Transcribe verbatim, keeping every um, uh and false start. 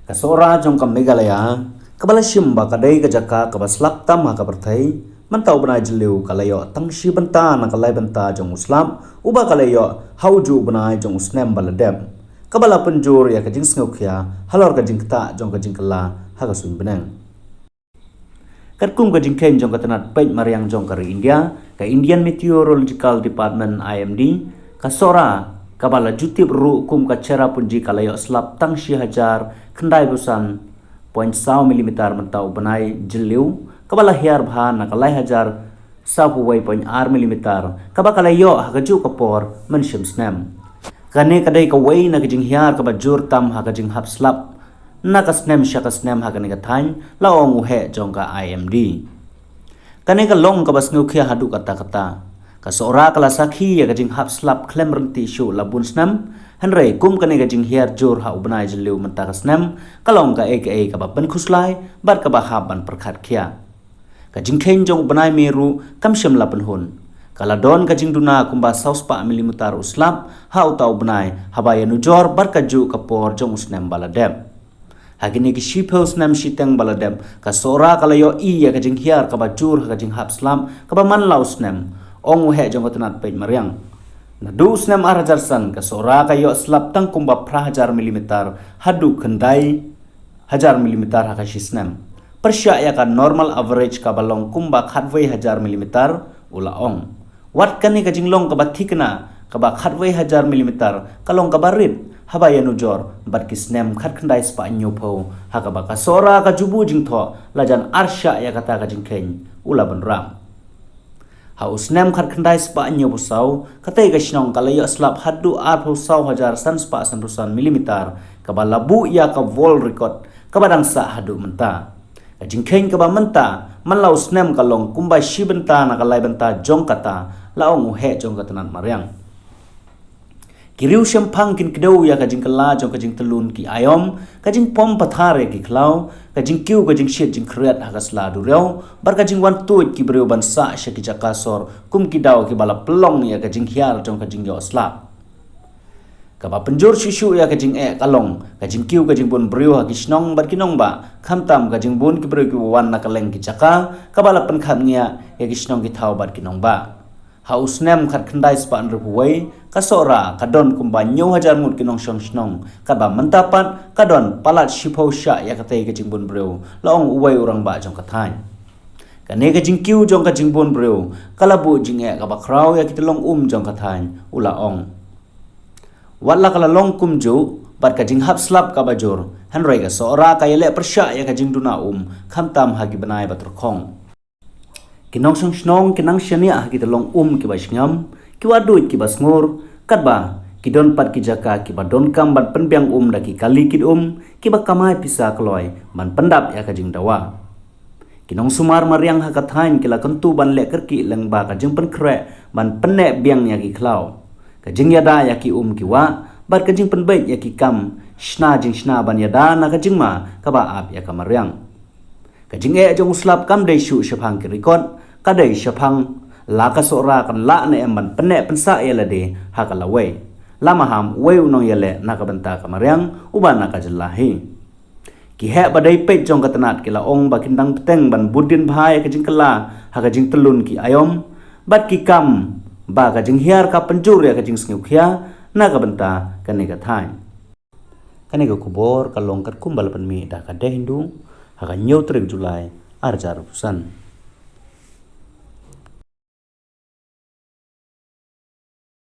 Ka Sohra jong ka Meghalaya, kaba la shim ba ka dei ka jaka kaba slap tam ha ka pyrthei, mynta u bnai Jylliew ka la ïoh tang shi bynta na ka lai bynta jong u slap, uba ka la ïoh ha u juh u bnai jong u snem ba la dep. Kaba la pynjur ïa ka jingsngewkhia halor ka jingktah jong ka jingkylla ha ka suiñ bneng. Katkum ka jingkheiñ jong ka tnat peit mariang jong ka ri India, ka Indian Meteorological Department, I M D, ka Sohra, kaba la ju tip ruh kum ka Cherrapunji, ka la ïoh slap tang shi hajar khyndai phew san point saw millimeter mynta u bnai Jylliew, kaba la hiar bha na ka lai hajar saw phew wei point ar millimeter, kaba ka la ïoh ha ka juh ka por mynshim snem. Kane ka dei kawei na ka jinghiar kaba jur tam ha ka jinghap slap na ka snem sha ka snem ha kane ka thaiñ, la ong u heh jong ka I M D. Kane ka long kaba sngewkhia haduh katta katta. Ka Sohra ka la sakhi ïa ka jinghap slap khlem ryntih shuh la bun snem, hynrei kum kane ka jinghiar jur ha u bnai Jylliew mynta ka snem, ka long kaei kaei kaba pynkhuslai bad kaba hap ban pyrkhat khia. Ka jingkheiñ jong u bnai May ruh kam shym la pynhun. Ka la don ka jingduna kumba saw spah millimeter u slap ha uta u bnai, haba ïanujor bad ka juh ka por jong u snem ba la dep. Ha kine ki shiphew snem shiteng ba la dep, ka Sohra ka la ïohi ïa ka jinghiar kaba jur ha ka jinghap slap kaba man la u snem, ong u heh jong ka tnat peit mariang. Naduh u snem ar hajar san, ka Sohra ka ïoh slap tang kumba phra hajar millimeter haduh khyndai hajar millimeter ha ka shi snem, pyrshah ïa ka normal average kaba long kumba khatwei hajar millimeter, u la ong. Wat kane ka jinglong kaba thikna, kaba khatwei hajar millimeter ka long kaba rit haba ïanujor bad ki snem khatkhyndai spah hynñiewphew, ha kaba ka Sohra ka ju buh jingthoh lajan arshah ïa kata ka jingkheiñ, u la bynrap. Ha u snem khatkhyndai spah hynñiewphew saw, katei ka shnong ka la ïoh slap haduh arphew saw hajar san spah sanphew san millimeter, kaba la buh ïa ka world record kaba dang sah haduh mynta. Ka jingkheiñ kaba mynta man la u snem ka long kumba shi bynta na ka lai bynta jong kata, la ong u heh jong ka tnat mariang. Ki riew shemphang kin kdew ïa ka jingkylla jong ka jingtyllun ki aïom, ka jingpom pathar ïa ki khlaw, ka jingkiew ka jingshit jingkhriat ha ka sla duriaw, bad ka jingwan tuid ki briew ban sah sha ki jaka sor kum ki daw kiba la pynlong ïa ka jinghiar jong ka jingïoh slap. Kaba pynjur shuh shuh ïa ka jingeh ka long ka jingkiew ka jingbun briew ha ki shnong bad ki nongbah, khamtam ka jingbun ki briew kiba wan na kylleng ki jaka, kaba la pynkhapngiah ïa ki shnong ki thaw bad ki nongbah. Ha u snem khatkhyndai spah hynriewphew wei, ka Sohra ka don kumba hynñiew hajar ngut ki nongshong shnong, katba mynta pat ka don palat shiphew shah ïa katei ka jingbun briew, la ong uwei u rangbah jong ka thaiñ. Kane ka jingkiew jong ka jingbun briew ka la buh jingeh kaba khraw ïa ki tyllong um jong ka thaiñ, u la ong. Wat la ka la long kumjuh bad ka jinghap slap kaba jur, hynrei ka Sohra ka ïaleh pyrshah ïa ka jingduna um, khamtam ha ki bnai ba tyrkhong. Ki nongshong shnong ki nang shaniah ha ki tyllong um kiba shngiam, ki wahduid kiba sngur, katba ki don pat ki jaka kiba donkam ban pynbiang um da ki kali kit um kiba kamai pisa kloi ban pyndap ïa ka jingdawa. Ki nongsumar mariang ha ka thaiñ ki la kyntu ban leh kyrkieh lyngba ka jingpynkhreh ban pynneh biang ïa ki khlaw, ka jingïada ïa ki um ki wah, bad ka jingpynbeit ïa ki kam shna jingshna ban ïada na ka jingma kaba ap ïa ka mariang. Ka jingeh jong u slap kam dei shuh shaphang ki record, ka dei shaphang la ka Sohra kan lah ne em ban pynneh pynsah ïa lade ha ka lawei, la maham uwei u nongïaleh na ka bynta ka mariang uba na ka jylla hi. Ki heh ba dei peit jong ka tnat ki la ong ba kin dang bteng ban bud dien bha ïa ka jingkylla ha ka jingtyllun ki aïom bad ki kam, ba ka jinghiar ka pynjur ïa ka jingsngewkhia na ka bynta kane ka thaiñ. Kane ka khubor ka long katkum ba la pynmih da ka The Hindu ha ka hynñiew tarik July, ar hajar arphew san.